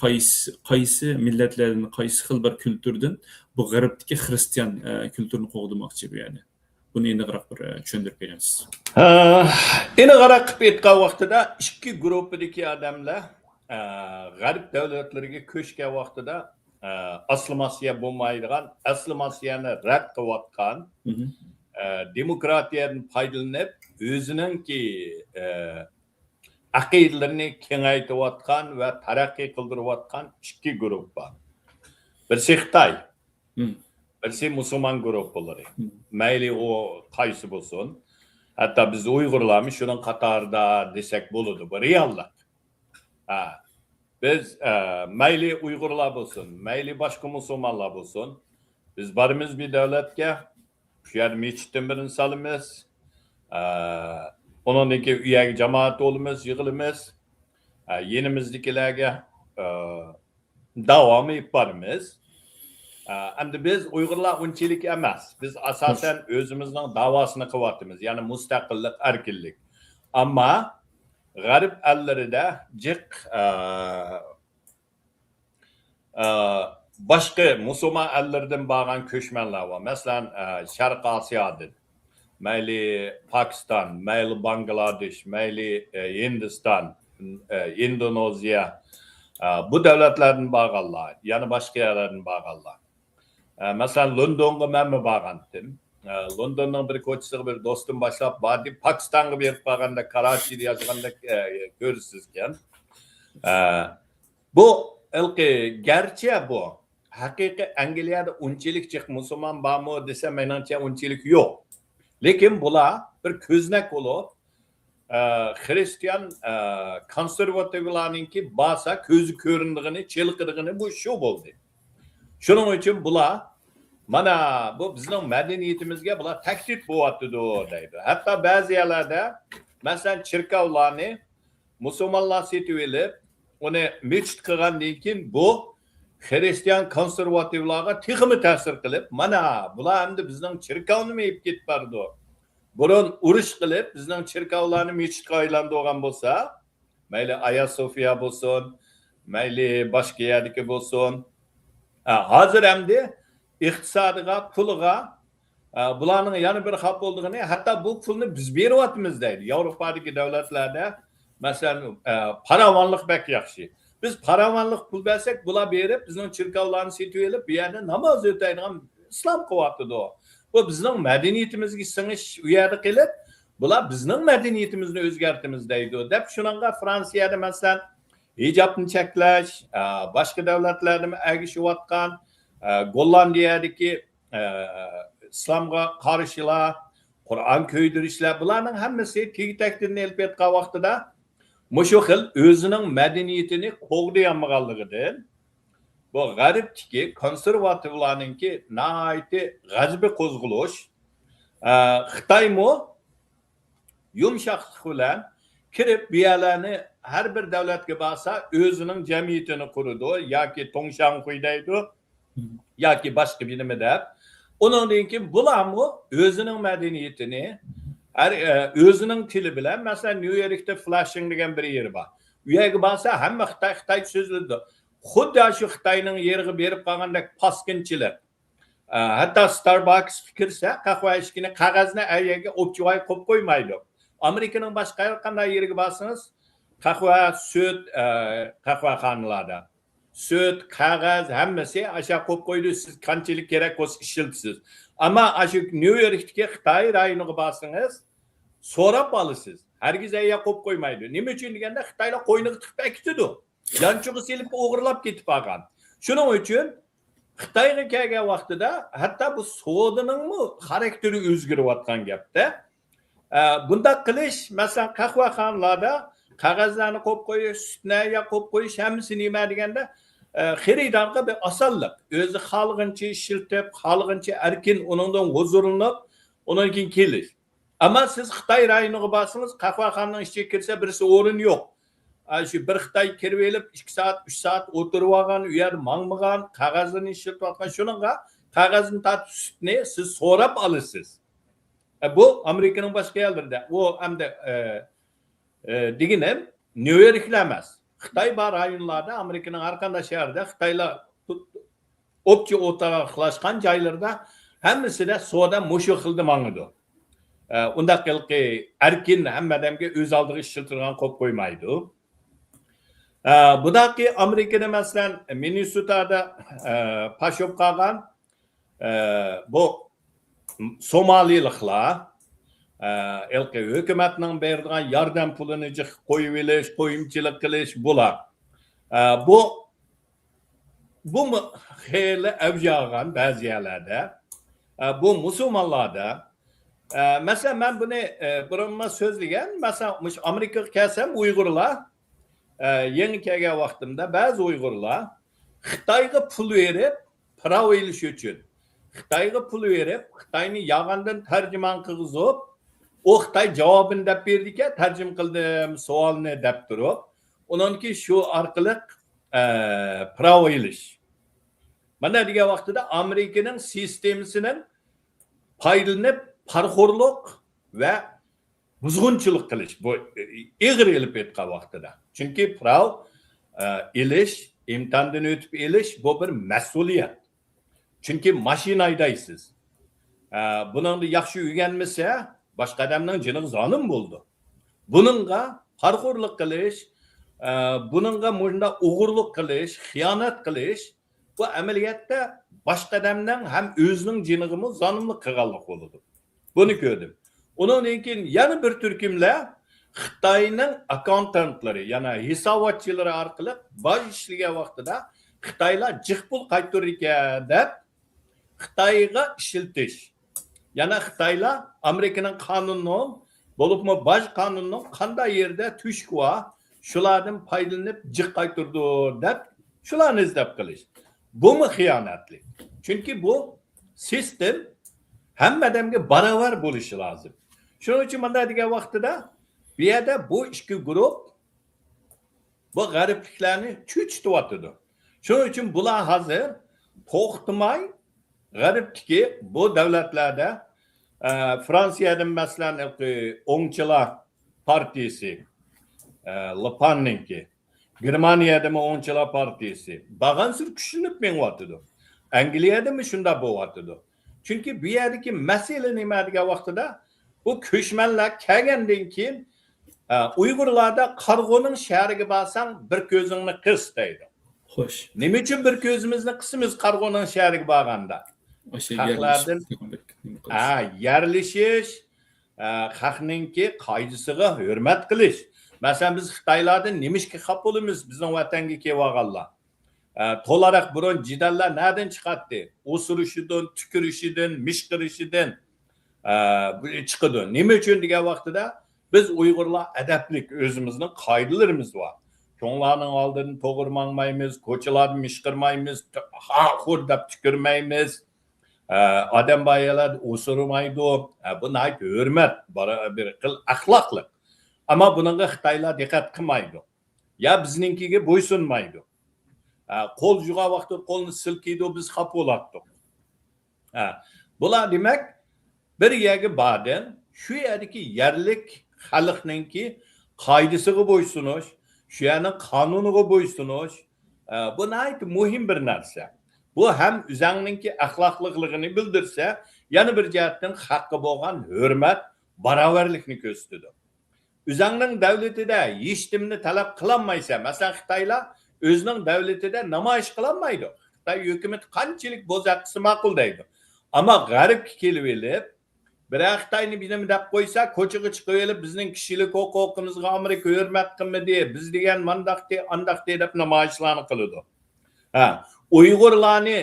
قايسى، قايسى مىللەتلەردىن، قايسى خىل بىر كۈلتۈردىن بۇ غەربتىكى خرىستىيان، ئە، كۈلتۈرىنى قوغدىماقچى بۇ يەردە؟ بۇنى ئېنىقراق بىر، ئە، چۈشەندۈرۈپ بېرىڭىز. ئە، ئېنىقراق قىلىپ ئېيتقان ۋاقتىدا ئىككى گۇرۇپپىدىكى ئادەملەر، ئە، غەرب دۆلەتلىرىگە كۆچكەن ۋاقتىدا، ئە، ئاسسىمىلياتسىيە بولمايدىغان، ئاسسىمىلياتسىيەنى رەت قىلىۋاتقان، ئە، دېموكراتىيەدىن پايدىلىنىپ، ئۆزىنىڭكى، ئە، ئەقىدىلىرىنى كېڭەيتىۋاتقان ۋە تەرەققىي قىلدۇرۇۋاتقان ئىككى گۇرۇپپا. بىرسى خىتاي، بىرسى مۇسۇلمان گۇرۇپپىلىرى. مەيلى ئۇ قايسى بولسۇن، ھەتتا بىز ئۇيغۇرلارمۇ شۇنىڭ قاتارىدا دېسەك بولىدۇ، بۇ رېئاللىق. ھە، بىز، ئە، مەيلى ئۇيغۇرلار بولسۇن، مەيلى باشقا مۇسۇلمانلار بولسۇن، بىز بارىمىز بىر دۆلەتكە، شۇ يەردە مەسچىتتىن بىرنى سالىمىز، ئە، ئۇنىڭدىن كېيىن ئۇ يەرگە جامائەت بولىمىز، يىغىلىمىز، ئە، يېنىمىزدىكىلەرگە، ئە، داۋامى ئېلىپ بارىمىز. ئە، ئەمدى بىز ئۇيغۇرلار ئۇنچىلىك ئەمەس. بىز ئاساسەن ئۆزىمىزنىڭ داۋاسىنى قىلىۋاتىمىز، يەنى مۇستەقىللىق، ئەركىنلىك. ئەمما غەرب ئەللىرىدە جىق، ئە، ئە، باشقا مۇسۇلمان ئەللىرىدىن بارغان كۆچمەنلەر بار. مەسىلەن، ئە، شەرقىي ئاسىيادىن. مەيلى پاكىستان، مەيلى باڭگلادېش، مەيلى، ئە، ھىندىستان، ئە، ئىندونېزىيە، ئە، بۇ دۆلەتلەردىن بارغانلار، يەنە باشقا يەرلەردىن بارغانلار. ئە، مەسىلەن، لوندونغا مەنمۇ بارغانتىم. ئە، لوندوننىڭ بىر كوچىسىغا بىر دوستۇم باشلاپ باردى، پاكىستانغا بېرىپ قالغاندەك، كاراچىدا ياشىغاندەك، ئە، كۆرىسىزكەن. ئە، بۇ ھېلىقى، گەرچە بۇ ھەقىقىي ئەنگلىيەدە ئۇنچىلىك جىق مۇسۇلمان بارمۇ دېسە، مېنىڭچە ئۇنچىلىك يوق. لېكىن بۇلار بىر كۆزنەك بولۇپ، ئە، خرىستىيان، ئە، كونسېرۋاتىۋلارنىڭكى بارسا كۆزى كۆرۈنىدىغىنى، چېلىقىدىغىنى بۇ شۇ بولدى. شۇنىڭ ئۈچۈن بۇلار، مانا بۇ بىزنىڭ مەدەنىيىتىمىزگە بۇلار تەھدىت بولۇۋاتىدۇ دەيدۇ. ھەتتا بەزى يەرلەردە، مەسىلەن، چېركاۋلارنى مۇسۇلمانلار سېتىۋېلىپ، ئۇنى مەسچىت قىلغاندىن كېيىن، بۇ خرىستىيان كونسېرۋاتىۋلارغا تېخىمۇ تەسىر قىلىپ، مانا، بۇلار ئەمدى بىزنىڭ چېركاۋنىمۇ ئېلىپ كېتىپ بارىدۇ. بۇرۇن ئۇرۇش قىلىپ، بىزنىڭ چېركاۋلارنى مەسچىتكە ئايلاندۇرغان بولسا، مەيلى ئايا سوفىيا بولسۇن، مەيلى باشقا يەردىكى بولسۇن. ھە، ھازىر ئەمدى ئىقتىسادىغا، پۇلىغا، ئە، بۇلارنىڭ يەنە بىر خاپا بولىدىغىنى، ھەتتا بۇ پۇلنى بىز بېرىۋاتىمىز دەيدۇ. ياۋروپادىكى دۆلەتلەردە، مەسىلەن، ئە، پاراۋانلىق بەك ياخشى. بىز پاراۋانلىق پۇل بەرسەك، بۇلار بېرىپ بىزنىڭ چېركاۋلارنى سېتىۋېلىپ، بۇ يەردە ناماز ئۆتەيدىغان ئىسلام قىلىۋاتىدۇ. بۇ بىزنىڭ مەدەنىيىتىمىزگە سىڭىش، ئۇ يەردە قېلىپ، بۇلار بىزنىڭ مەدەنىيىتىمىزنى ئۆزگەرتىمىز دەيدۇ، دەپ شۇنىڭغا فرانسىيەدە، مەسىلەن، ھىجابنى چەكلەش، ئە، باشقا دۆلەتلەردىمۇ ئەگىشىۋاتقان، ئە، گوللاندىيەدىكى، ئە، ئىسلامغا قارشىلار، قۇرئان كۆيدۈرۈشلەر، بۇلارنىڭ ھەممىسى تېگى-تەكتىدىن ئېلىپ ئېيتقان ۋاقتىدا مۇشۇ خىل ئۆزىنىڭ مەدەنىيىتىنى قوغدىيالمىغانلىقىدىن، بۇ غەربتىكى كونسېرۋاتىۋلارنىڭكى ناھايىتى غەزىپى قوزغىلىش. ئە، خىتايمۇ يۇمشاقلىق بىلەن كىرىپ، بۇ يەرلەرنى، ھەر بىر دۆلەتكە بارسا، ئۆزىنىڭ جەمئىيىتىنى قۇرىدۇ ياكى توڭشاڭخۇي دەيدۇ ياكى باشقا بىر نېمە دەپ. ئۇنىڭدىن كېيىن بۇلارمۇ ئۆزىنىڭ مەدەنىيىتىنى، ھەر، ئە، ئۆزىنىڭ تىلى بىلەن، مەسىلەن، نيۇ يوركتا فلاشىڭ دېگەن بىر يېرى بار. ئۇ يەرگە بارسا، ھەممە خىتاي، خىتايچە سۆزلىدۇ. خۇددى شۇ خىتاينىڭ يېرىغا بېرىپ قالغاندەك پاسكىنچىلىق. ئە، ھەتتا ستارباكسقا كىرسە، قەھۋە ئىچكىنى، قەغەزنى ئەيەرگە ئوپچىۋاي قويۇپ قويمايدۇ. ئامېرىكىنىڭ باشقا ھەر قانداق يېرىگە بارسىڭىز، قەھۋە، سۈت، ئە، قەھۋەخانىلاردا سۈت، قەغەز، ھەممىسى ئاشا قويۇپ قويىدۇ، سىز قانچىلىك كېرەك بولسا ئىشلىتىسىز. ئەمما ئاشۇ نيۇ يوركتىكى خىتاي رايونىغا بارسىڭىز، سوراپ ئالىسىز. ھەرگىز ئەيەر قويۇپ قويمايدۇ. نېمە ئۈچۈن دېگەندە، خىتايلار قوينىغا تىقىپ ئەكېتىدۇ. يانچۇققا سېلىپ ئوغرىلاپ كېتىپ قالغان. شۇنىڭ ئۈچۈن خىتايغا كەلگەن ۋاقتىدا ھەتتا بۇ سودىنىڭمۇ خاراكتېرى ئۆزگىرىۋاتقان گەپتە. ئە، بۇنداق قىلىش، مەسىلەن، قەھۋەخانىلاردا قەغەزلەرنى قويۇپ قويۇش، سۈتنى ئەيەر قويۇپ قويۇش، ھەممىسى نېمە دېگەندە، ئە، خېرىدارغا بىر ئاسانلىق. ئۆزى خالىغىنچە ئىشلىتىپ، خالىغىنچە ئەركىن ئۇنىڭدىن ھۇزۇرلىنىپ، ئۇنىڭ كېيىن كېلىش. ئەمما سىز خىتاي رايونىغا بارسىڭىز، قەھۋەخانىنىڭ ئىچىگە كىرسە، بىرسى ئورۇن يوق. ئا، شۇ بىر خىتاي كىرىۋېلىپ، ئىككى سائەت، ئۈچ سائەت ئولتۇرۇۋالغان، ئۇ يەردە ماڭمىغان، قەغەزلىرىنى ئىشلىتىۋاتقان، شۇنىڭغا قەغەزنى تارتىپ سۈتنى سىز سوراپ ئالىسىز. ئە، بۇ ئامېرىكىنىڭ باشقا يەرلىرىدە. ئۇ ئەمدى، ئە، ئە، دېگىنىم، نيۇ يوركلا ئەمەس. خىتاي بار رايونلاردا، ئامېرىكىنىڭ ھەر قانداق شەھىرىدە خىتايلار ئوپچە ئوتاقلاشقان جايلىرىدا ھەممىسىدە سودا مۇشۇ خىلدا ماڭىدۇ. ئە، ئۇنداق ھېلىقى ئەركىن ھەممە ئادەمگە ئۆز ئالدىغا ئىشلىتىدىغان قويۇپ قويمايدۇ. ئە، بۇداقى ئامېرىكىدا، مەسىلەن، مىننېسوتادا، ئە، پاش بولۇپ قالغان، ئە، بۇ سومالىلىقلار، ئە، ھېلىقى ھۆكۈمەتنىڭ بېرىدىغان ياردەم پۇلىنى جىق قويۇۋېلىش، قويۇمچىلىق قىلىش، بۇلار. ئە، بۇ بۇمۇ خېلى ئەۋج ئالغان بەزى يەرلەردە. ئە، بۇ مۇسۇلمانلاردا. ئە، مەسىلەن، مەن بۇنى، ئە، بۇرۇنمۇ سۆزلىگەن. مەسىلەن، مۇشۇ ئامېرىكىغا كەلسەم، ئۇيغۇرلار، ئە، يېڭى كەلگەن ۋاقتىمدا بەزى ئۇيغۇرلار خىتايغا پۇل بېرىپ، پىراۋ ئېلىش ئۈچۈن خىتايغا پۇل بېرىپ، خىتاينى يالغاندىن تەرجىمان قىلغۇزۇپ، ئۇ خىتاي جاۋابىنى دەپ بېرىدىكەن، تەرجىمە قىلدىم سوئالنى دەپ تۇرۇپ، ئۇنىڭدىن كېيىن شۇ ئارقىلىق ئە، پىراۋ ئېلىش. مانا دېگەن ۋاقتىدا ئامېرىكىنىڭ سىستېمىسىنىڭ پايدىلىنىپ پارىخورلۇق ۋە بۇزغۇنچىلىق قىلىش، بۇ ئېغىر ئېلىپ ئېيتقان ۋاقتىدا. چۈنكى پىراۋ، ئە، ئېلىش، ئىمتىھاندىن ئۆتۈپ ئېلىش، بۇ بىر مەسئۇلىيەت. چۈنكى ماشىنا ھەيدەيسىز. ئە، بۇنىڭدا ياخشى ئۆگەنمىسە، باشقا ئادەمنىڭ جېنىغا زانىم بولىدۇ. بۇنىڭغا پارىخورلۇق قىلىش، ئە، بۇنىڭغا مۇشۇنداق ئوغرىلىق قىلىش، خىيانەت قىلىش، بۇ ئەمەلىيەتتە باشقا ئادەمنىڭ ھەم ئۆزىنىڭ جېنىغىمۇ زانىملىق قىلغانلىق بولىدۇ. بۇنى كۆردۈم. ئۇنىڭدىن كېيىن يەنە بىر تۈركۈملەر خىتاينىڭ ئاككاونتانتلىرى، يەنى ھېساباتچىلىرى ئارقىلىق باج ئىشلىگەن ۋاقتىدا خىتايلار جىق پۇل قايتۇرىدىكەن دەپ، خىتايغا ئىشلىتىش. يەنە خىتايلار ئامېرىكىنىڭ قانۇنىنىڭ، بولۇپمۇ باج قانۇنىنىڭ قانداق يېرىدە تۆشۈكى بار، شۇلاردىن پايدىلىنىپ جىق قايتۇرىدۇ دەپ، شۇلارنى ئىزدەپ قېلىش. بۇمۇ خىيانەتلىك. چۈنكى بۇ سىستېم ھەممە ئادەمگە باراۋەر بولۇشى لازىم. شۇنىڭ ئۈچۈن مۇنداق دېگەن ۋاقتىدا، بۇ يەردە بۇ ئىككى گۇرۇھ بۇ غەربلىكلەرنى چۆچۈتۈۋاتىدۇ. شۇنىڭ ئۈچۈن بۇلار ھازىر توختىماي غەربتىكى بۇ دۆلەتلەردە، ئە، فرانسىيەدىمۇ مەسىلەن، ئوڭچىلار پارتىيىسى، ئە، لېپېننىڭكى، گېرمانىيەدىمۇ ئوڭچىلار پارتىيىسى بارغانسېرى كۈچلىنىپ مېڭىۋاتىدۇ. ئەنگلىيەدىمۇ شۇنداق بولۇۋاتىدۇ. چۈنكى بۇ يەردىكى مەسىلە نېمە دېگەن ۋاقتىدا، بۇ كۆچمەنلەر كەلگەندىن كېيىن، ئە، ئۇيغۇرلاردا «قارىغۇنىڭ شەھىرىگە بارساڭ، بىر كۆزۈڭنى قىس» دەيدۇ. خوش. نېمە ئۈچۈن بىر كۆزىمىزنى قىسىمىز قارىغۇنىڭ شەھىرىگە بارغاندا؟ ئاشۇ خەقلەردىن يەرلىشىش، نېمە قىلىش؟ ھە، يەرلىشىش، ئە، خەقنىڭكى قائىدىسىغا ھۆرمەت قىلىش. مەسىلەن، بىز خىتايلاردىن نېمىشقا خاپا بولىمىز، بىزنىڭ ۋەتەنگە كېلىۋالغانلار؟ ئە، تولاراق بۇرۇن جېدەللەر نەدىن چىقاتتى؟ ئۇسۇرۇشىدىن، تۈكۈرۈشىدىن، مىشقىرىشىدىن، ئە، بۇ چىقىدۇ. نېمە ئۈچۈن دېگەن ۋاقتىدا، بىز ئۇيغۇرلار ئەدەپلىك، ئۆزىمىزنىڭ قائىدىلىرىمىز بار. چوڭلارنىڭ ئالدىدىن توغرا ماڭمايمىز، كوچىلاردا مىشقىرمايمىز، ھا-، خۇر دەپ تۈكۈرمەيمىز. ئە، ئادەم بار يەرلەردە ئۇسۇرمايدۇ. ئە، بۇ ناھايىتى ھۆرمەت، بارا-، بىر خىل ئەخلاقلىق. ئەمما بۇنىڭغا خىتايلار دىققەت قىلمايدۇ. يا بىزنىڭكىگە بويسۇنمايدۇ. ئە، قول جۇغان ۋاقتىدا قولنى سىلكىيدۇ، بىز خاپا بولاتتۇق. ھە، بۇلار دېمەك، بىر يەرگە باردىڭ، شۇ يەردىكى يەرلىك خەلقنىڭكى قائىدىسىغا بويسۇنۇش، شۇ يەرنىڭ قانۇنىغا بويسۇنۇش، ئە، بۇ ناھايىتى مۇھىم بىر نەرسە. بۇ ھەم ئۆزەڭنىڭكى ئەخلاقلىقلىقىنى بىلدۈرسە، يەنە بىر جەھەتتىن خەققە بولغان ھۆرمەت، باراۋەرلىكنى كۆرسىتىدۇ. ئۆزەڭنىڭ دەۋلىتىدە ھېچنېمىنى تەلەپ قىلالمايسەن. مەسىلەن، خىتايلار ئۆزىنىڭ دەۋلىتىدە نامايىش قىلالمايدۇ. خىتاي ھۆكۈمىتى قانچىلىك بوزەك قىلسا ماقۇل دەيدۇ. ئەمما غەربكە كېلىۋېلىپ، بىرەر خىتاينى بىنېمە دەپ قويسا، كوچىغا چىقىۋېلىپ، «بىزنىڭ كىشىلىك ھوقۇقىمىزغا ئامېرىكا ھۆرمەت قىلمىدى، بىز دېگەن مانداقتى، ئانداقتى» دەپ نامايىشلارنى قىلىدۇ. ھە، ئۇيغۇرلارنى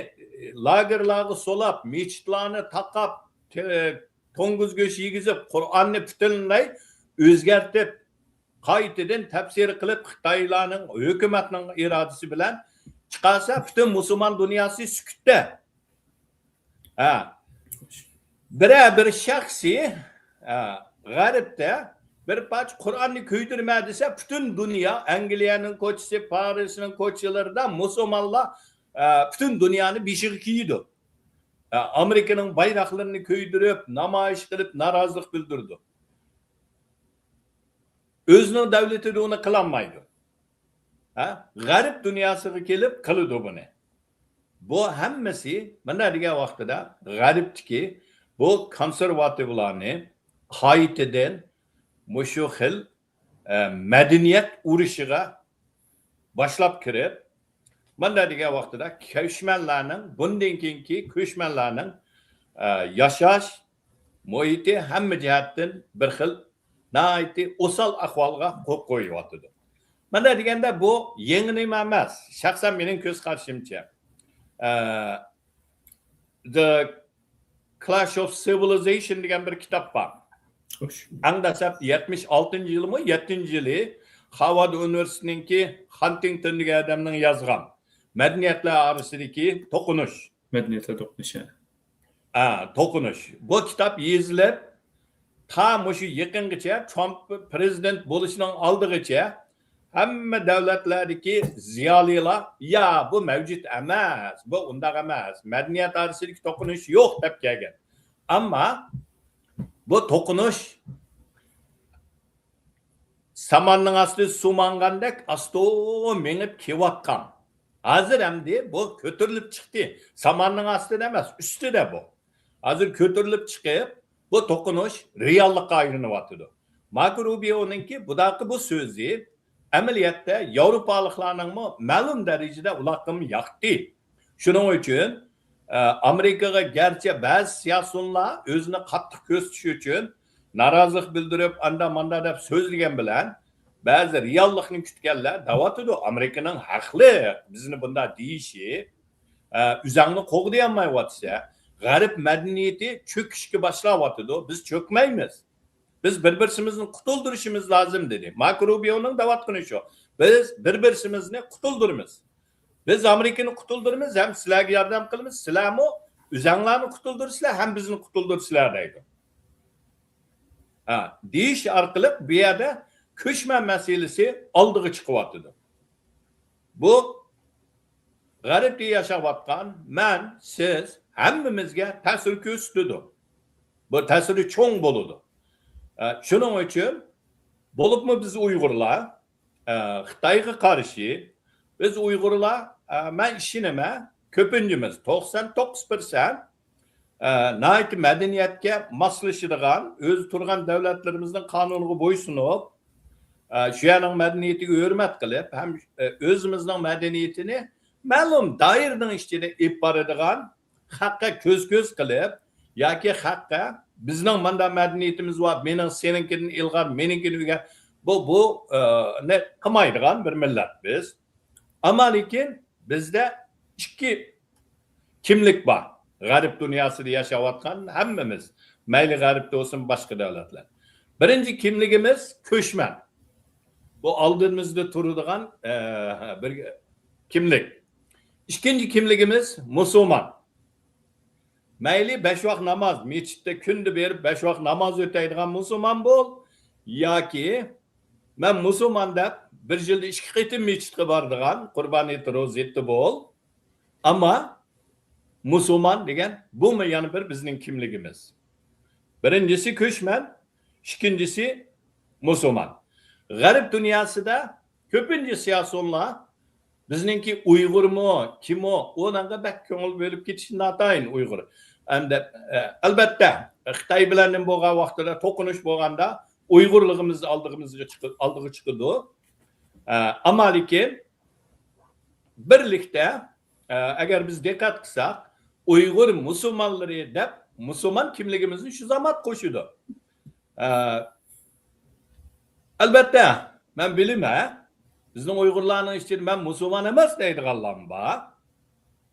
لاگېرلارغا سولاپ، مېچىتلارنى تاقاپ، تې-، توڭگۇز گۆش يېگۈزۈپ، قۇرئاننى پۈتۈنلەي ئۆزگەرتىپ، قايتىدىن تەپسىر قىلىپ، خىتايلارنىڭ ھۆكۈمەتنىڭ ئىرادىسى بىلەن چىقارسا، پۈتۈن مۇسۇلمان دۇنياسى سۈكۈتتە. ھە. بىرەر بىر شەخسى، ھە، غەربتە بىر پارچە قۇرئاننى كۆيدۈرمە دېسە، پۈتۈن دۇنيا، ئەنگلىيەنىڭ كوچىسى، پارىسنىڭ كوچىلىرىدا مۇسۇلمانلار، ھە، پۈتۈن دۇنيانى بېشىغا كىيىدۇ. ھە، ئامېرىكىنىڭ بايراقلىرىنى كۆيدۈرۈپ، نامايىش قىلىپ، نارازىلىق بىلدۈرىدۇ. ئۆزىنىڭ دەۋلىتىدە ئۇنى قىلالمايدۇ. ھە؟ غەرب دۇنياسىغا كېلىپ قىلىدۇ بۇنى. بۇ ھەممىسى مانا دېگەن ۋاقتىدا غەربتىكى بۇ كونسېرۋاتىۋلارنى قايتىدىن مۇشۇ خىل، ئە، مەدەنىيەت ئۇرۇشىغا باشلاپ كىرىپ، مانا دېگەن ۋاقتىدا كۆچمەنلەرنىڭ، بۇندىن كېيىنكى كۆچمەنلەرنىڭ، ئە، ياشاش مۇھىتى ھەممە جەھەتتىن بىر خىل ناھايىتى ئوسال ئەھۋالغا قويۇپ قويۇۋاتىدۇ. مانا دېگەندە بۇ يېڭى نېمە ئەمەس. شەخسەن مېنىڭ كۆز قارىشىمچە. ئە، The Clash of Civilization دېگەن بىر كىتاب بار. خوش. ئەڭ دەسلەپ يەتمىش ئالتىنچى يىلىمۇ، يەتتىنچى يىلى خارۋارد ئۇنىۋېرسىتېتىنىڭكى خانتىڭتون دېگەن ئادەمنىڭ يازغان مەدەنىيەتلەر ئارىسىدىكى توقۇنۇش. مەدەنىيەتلەر توقۇنۇشى. ئا، توقۇنۇش. بۇ كىتاب يېزىلىپ، تا مۇشۇ يېقىنغىچە ترامپ پرېزىدېنت بولۇشىنىڭ ئالدىغىچە ھەممە دۆلەتلەردىكى زىيالىيلار، «يا، بۇ مەۋجۇت ئەمەس، بۇ ئۇنداق ئەمەس، مەدەنىيەت ئارىسىدىكى توقۇنۇش يوق» دەپ كەلگەن. ئەمما بۇ توقۇنۇش ساماننىڭ ئاستىدا سۇ ماڭغاندەك ئاستا مېڭىپ كېلىۋاتقان. ھازىر ئەمدى بۇ كۆتۈرۈلۈپ چىقتى. ساماننىڭ ئاستىدا ئەمەس، ئۈستىدە بۇ. ھازىر كۆتۈرۈلۈپ چىقىپ، بۇ توقۇنۇش رېئاللىققا ئايلىنىۋاتىدۇ. ماركو روبىيونىڭكى بۇداقى بۇ سۆزى ئەمەلىيەتتە ياۋروپالىقلارنىڭمۇ مەلۇم دەرىجىدە ئۇلاققىمۇ ياقتى. شۇنىڭ ئۈچۈن، ئە، ئامېرىكىغا گەرچە بەزى سىياسىيونلار ئۆزىنى قاتتىق كۆرسىتىش ئۈچۈن نارازىلىق بىلدۈرۈپ، ئاندا ماندا دەپ سۆزلىگەن بىلەن، بەزى رېئاللىقنى كۈتكەنلەر دەۋاتىدۇ، «ئامېرىكىنىڭ ھەقلىق بىزنى بۇنداق دېيىشى، ئە، ئۆزەڭنى قوغدىيالمايۋاتىسەن، غەرب مەدەنىيىتى چۆكۈشكە باشلاۋاتىدۇ، بىز چۆكمەيمىز. بىز بىر-بىرسىمىزنى قۇتۇلدۇرۇشىمىز لازىم» دېدى. ماركو روبىيونىڭ دەۋاتقىنى شۇ. «بىز بىر-بىرسىمىزنى قۇتۇلدۇرىمىز. بىز ئامېرىكىنى قۇتۇلدۇرىمىز ھەم سىلەرگە ياردەم قىلىمىز. سىلەرمۇ ئۆزەڭلارنى قۇتۇلدۇرىسىلەر ھەم بىزنى قۇتۇلدۇرىسىلەر» دەيدۇ. ھە، دېيىش ئارقىلىق بۇ يەردە كۆچمەن مەسىلىسى ئالدىغا چىقىۋاتىدۇ. بۇ غەربتە ياشاۋاتقان مەن، سىز ھەممىمىزگە تەسىر كۆرسىتىدۇ. بۇ تەسىرى چوڭ بولىدۇ. ئە، شۇنىڭ ئۈچۈن بولۇپمۇ بىز ئۇيغۇرلار، ئە، خىتايغا قارشى، بىز ئۇيغۇرلار، ئە، مەن ئىشىنىمەن، كۆپىنچىمىز، توقسان توققۇز پىرسەنت ئە، ناھايىتى مەدەنىيەتكە ماسلىشىدىغان، ئۆزى تۇرغان دۆلەتلىرىمىزنىڭ قانۇنىغا بويسۇنۇپ، ئە، شۇ يەرنىڭ مەدەنىيىتىگە ھۆرمەت قىلىپ، ھەم، ئە، ئۆزىمىزنىڭ مەدەنىيىتىنى مەلۇم دائىرىنىڭ ئىچىدە ئېلىپ بارىدىغان، خەققە كۆز-كۆز قىلىپ ياكى خەققە بىزنىڭ مۇنداق مەدەنىيىتىمىز بار، مېنىڭ سېنىڭكىدىن ئىلغار، مېنىڭكىنى ئۆگەن، بۇ، بۇ، ئە، نى قىلمايدىغان بىر مىللەت بىز. ئەمما لېكىن بىزدە ئىككى كىملىك بار. غەرب دۇنياسىدا ياشاۋاتقان ھەممىمىز، مەيلى غەربتە بولسۇن، باشقا دۆلەتلەر. بىرىنچى كىملىكىمىز كۆچمەن. بۇ ئالدىمىزدا تۇرىدىغان، ئە، بىر كىملىك. ئىككىنچى كىملىكىمىز مۇسۇلمان. مەيلى بەش ۋاق ناماز، مەسچىتتە كۈندە بېرىپ بەش ۋاق ناماز ئۆتەيدىغان مۇسۇلمان بول، ياكى مەن مۇسۇلمان دەپ بىر يىلدا ئىككى قېتىم مەسچىتكە بارىدىغان، قۇربان ھېيت، روزا ھېيتتا بول. ئەمما مۇسۇلمان دېگەن بۇمۇ يەنە بىر بىزنىڭ كىملىكىمىز. بىرىنچىسى كۆچمەن، ئىككىنچىسى مۇسۇلمان. غەرب دۇنياسىدا كۆپىنچە سىياسىيونلار بىزنىڭكى ئۇيغۇرمۇ، كىمۇ، ئۇنىڭغا بەك كۆڭۈل بۆلۈپ كېتىشى ناتايىن ئۇيغۇر. ئەمدى، ئە، ئەلبەتتە، خىتاي بىلەن نېمە بولغان ۋاقتىدا، توقۇنۇش بولغاندا ئۇيغۇرلۇقىمىز ئالدىمىزغا چىقى-، ئالدىغا چىقىدۇ. ئە، ئەمما لېكىن بىرلىكتە، ئە، ئەگەر بىز دىققەت قىلساق، ئۇيغۇر مۇسۇلمانلىرى دەپ مۇسۇلمان كىملىكىمىزنى شۇ زامات قوشىدۇ. ئە، ئەلبەتتە، مەن بىلىمەن، بىزنىڭ ئۇيغۇرلارنىڭ ئىچىدە مەن مۇسۇلمان ئەمەس دەيدىغانلارمۇ بار.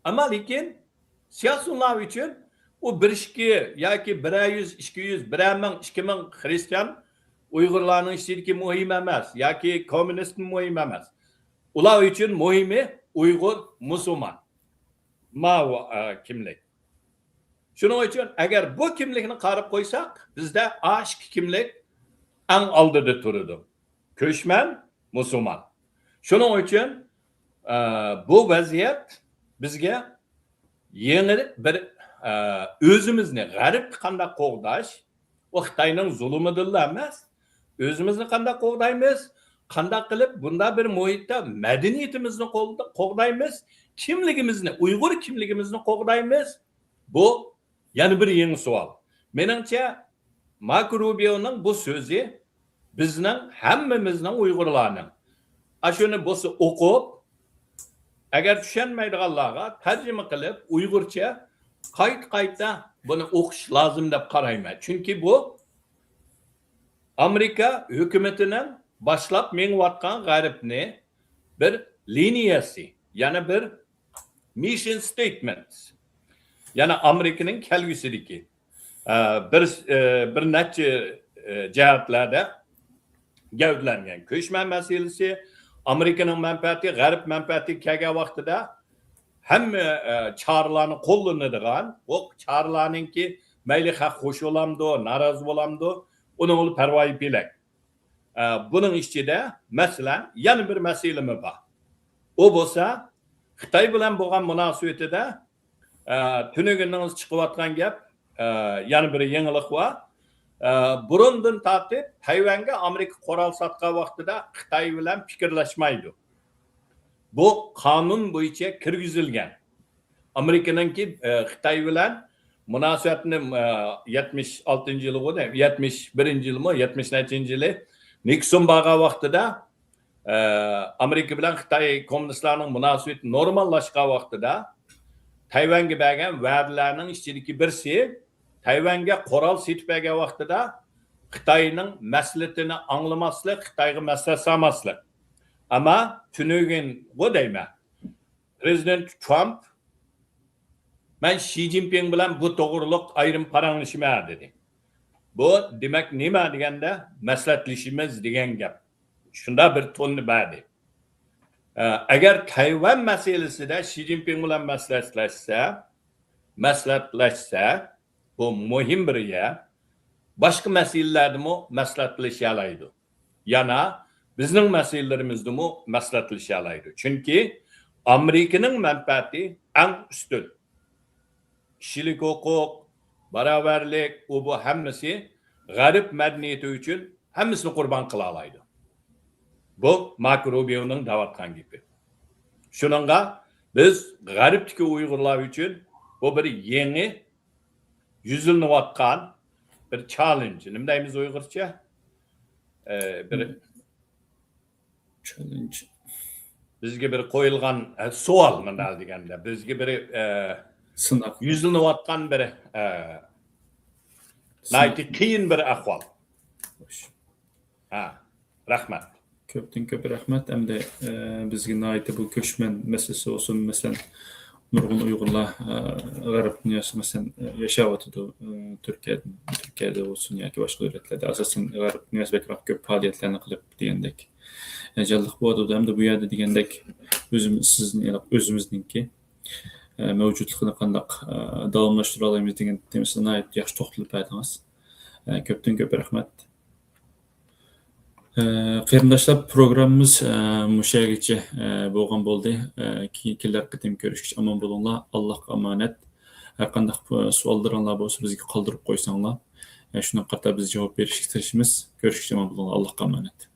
ئەمما لېكىن سىياسىيونلار ئۈچۈن ئۇ بىر ئىككى ياكى بىرەر يۈز، ئىككى يۈز، بىرەر مىڭ، ئىككى مىڭ خرىستىيان ئۇيغۇرلارنىڭ ئىچىدىكى مۇھىم ئەمەس ياكى كوممۇنىستمۇ مۇھىم ئەمەس. ئۇلار ئۈچۈن مۇھىمى ئۇيغۇر، مۇسۇلمان. ماۋۇ، ئە، كىملىك. شۇنىڭ ئۈچۈن ئەگەر بۇ كىملىكنى قاراپ قويساق، بىزدە ئاشۇ ئىككى كىملىك ئەڭ ئالدىدا تۇرىدۇ. كۆچمەن، مۇسۇلمان. شۇنىڭ ئۈچۈن، ئە، بۇ ۋەزىيەت بىزگە يېڭى بىر، ئە، ئۆزىمىزنى غەربكە قانداق قوغداش، ئۇ خىتاينىڭ زۇلۇمىدىنلا ئەمەس، ئۆزىمىزنى قانداق قوغدايمىز، قانداق قىلىپ بۇنداق بىر مۇھىتتا مەدەنىيىتىمىزنى قول-، قوغدايمىز، كىملىكىمىزنى، ئۇيغۇر كىملىكىمىزنى قوغدايمىز، بۇ يەنە بىر يېڭى سوئال. مېنىڭچە، ماركو روبىيونىڭ بۇ سۆزى بىزنىڭ ھەممىمىزنىڭ، ئۇيغۇرلارنىڭ، ئاشۇنى بولسا ئوقۇپ، ئەگەر چۈشەنمەيدىغانلارغا تەرجىمە قىلىپ، ئۇيغۇرچە قايتا-قايتا بۇنى ئوقۇش لازىم دەپ قارايمەن. چۈنكى بۇ ئامېرىكا ھۆكۈمىتىنىڭ باشلاپ مېڭىۋاتقان غەربنى بىر لىنىيەسى، يەنە بىر مىشن ستېيتمېنت، يەنى ئامېرىكىنىڭ كەلگۈسىدىكى، ئە، بىر، ئە، بىر نەچچە، ئە، جەھەتلەردە گەۋدىلەنگەن. كۆچمەن مەسىلىسى، ئامېرىكىنىڭ مەنپەئەتى، غەرب مەنپەئەتىگە كەلگەن ۋاقتىدا ھەممە، ئە، چارىلارنى قوللىنىدىغان، بۇ چارىلارنىڭكى مەيلى خەق خوش بولامدۇ، نارازى بولامدۇ، ئۇنىڭ پەرۋايى پېلەك. ئە، بۇنىڭ ئىچىدە، مەسىلەن، يەنە بىر مەسىلىمۇ بار. ئۇ بولسا خىتاي بىلەن بولغان مۇناسىۋىتىدە، ئە، تۈنۈگۈننىڭ چىقىۋاتقان گەپ، ئە، يەنە بىر يېڭىلىق بار. ئە، بۇرۇندىن تارتىپ تەيۋەنگە ئامېرىكا قورال ساتقان ۋاقتىدا خىتاي بىلەن پىكىرلەشمەيدۇ. بۇ قانۇن بويىچە كىرگۈزۈلگەن. ئامېرىكىنىڭكى، ئە، خىتاي بىلەن مۇناسىۋەتنى، ئە، يەتمىش ئالتىنچى يىلىغۇ، يەتمىش بىرىنچى يىلىمۇ، يەتمىش نەچچىنچى يىلى نىكسون بارغان ۋاقتىدا، ئە، ئامېرىكا بىلەن خىتاي كوممۇنىستلارنىڭ مۇناسىۋىتى نورماللاشقان ۋاقتىدا تەيۋەنگە بەرگەن ۋەدىلەرنىڭ ئىچىدىكى بىرسى، تەيۋەنگە قورال سېتىپ بەرگەن ۋاقتىدا خىتاينىڭ مەسلىھىتىنى ئاڭلىماسلىق، خىتايغا مەسلىھەت سالماسلىق. ئەمما تۈنۈگۈنغۇ دەيمەن، پرېزىدېنت ترامپ، مەن شى جىنپىڭ بىلەن بۇ توغرۇلۇق ئايرىم پاراڭلىشىمەن دېدى. بۇ دېمەك نېمە دېگەندە، مەسلىھەتلىشىمىز دېگەن گەپ. شۇنداق بىر توننى بەردى. ئە، ئەگەر تەيۋەن مەسىلىسىدە شى جىنپىڭ بىلەن مەسلىھەتلەشسە، مەسلىھەتلەشسە، بۇ مۇھىم بىر يەر. باشقا مەسىلىلەردىمۇ مەسلىھەتلىشەلەيدۇ. يەنە بىزنىڭ مەسىلىلىرىمىزدىمۇ مەسلىھەتلىشەلەيدۇ. چۈنكى ئامېرىكىنىڭ مەنپەئەتى ئەڭ ئۈستۈن. كىشىلىك ھوقۇق، باراۋەرلىك، ئۇ بۇ ھەممىسى غەرب مەدەنىيىتى ئۈچۈن ھەممىسىنى قۇربان قىلالايدۇ. بۇ ماركو روبىيونىڭ دەۋاتقان گېپى. شۇنىڭغا بىز غەربتىكى ئۇيغۇرلار ئۈچۈن بۇ بىر يېڭى يۈزلىنىۋاتقان بىر چاللېنج، نېمە دەيمىز ئۇيغۇرچە؟ ئە، بىر چاللېنج. بىزگە بىر قويۇلغان، ئە، سوئال، مۇنداق دېگەندە، بىزگە بىر، ئە، سىناق. يۈزلىنىۋاتقان بىر، ئە، ناھايىتى قىيىن بىر ئەھۋال. خوش. ھە، رەھمەت. كۆپتىن كۆپ رەھمەت. ئەمدى، ئە، بىزگە ناھايىتى بۇ كۆچمەن مەسىلىسى بولسۇن، مەسىلەن، نۇرغۇن ئۇيغۇرلار، ئە، غەرب دۇنياسى، مەسىلەن، ئە، ياشاۋاتىدۇ. ئە، تۈركىيەدە، تۈركىيەدە بولسۇن ياكى باشقا دۆلەتلەردە، ئاساسەن، غەرب دۇنياسى بەكرەك كۆپ پائالىيەتلەرنى قىلىپ دېگەندەك، ئە، جانلىق بولۇۋاتىدۇ. ھەمدە بۇ يەردە دېگەندەك، ئۆزىمىز، سىزنى، ئۆزىمىزنىڭكى، ئە، مەۋجۇتلۇقىنى قانداق، ئە، داۋاملاشتۇرالايمىز دېگەن تېمىسىدا ناھايىتى ياخشى توختىلىپ بەردىڭىز. ئە، كۆپتىن كۆپ رەھمەت. ئە، قېرىنداشلار، پروگراممىمىز، ئە، مۇشۇ يەرگىچە، ئە، بولغان بولدى. ئە، كېيىن كېلەر قېتىم كۆرۈشكىچە ئامان بولۇڭلار. ئاللاھقا ئامانەت. ھەر قانداق، ئە، سوئاللىرىڭلار بولسا، بىزگە قالدۇرۇپ قويساڭلار، ئە، شۇنىڭغا قارىتا بىز جاۋاب بېرىشكە تىرىشىمىز. كۆرۈشكىچە ئامان بولۇڭلار. ئاللاھقا ئامانەت.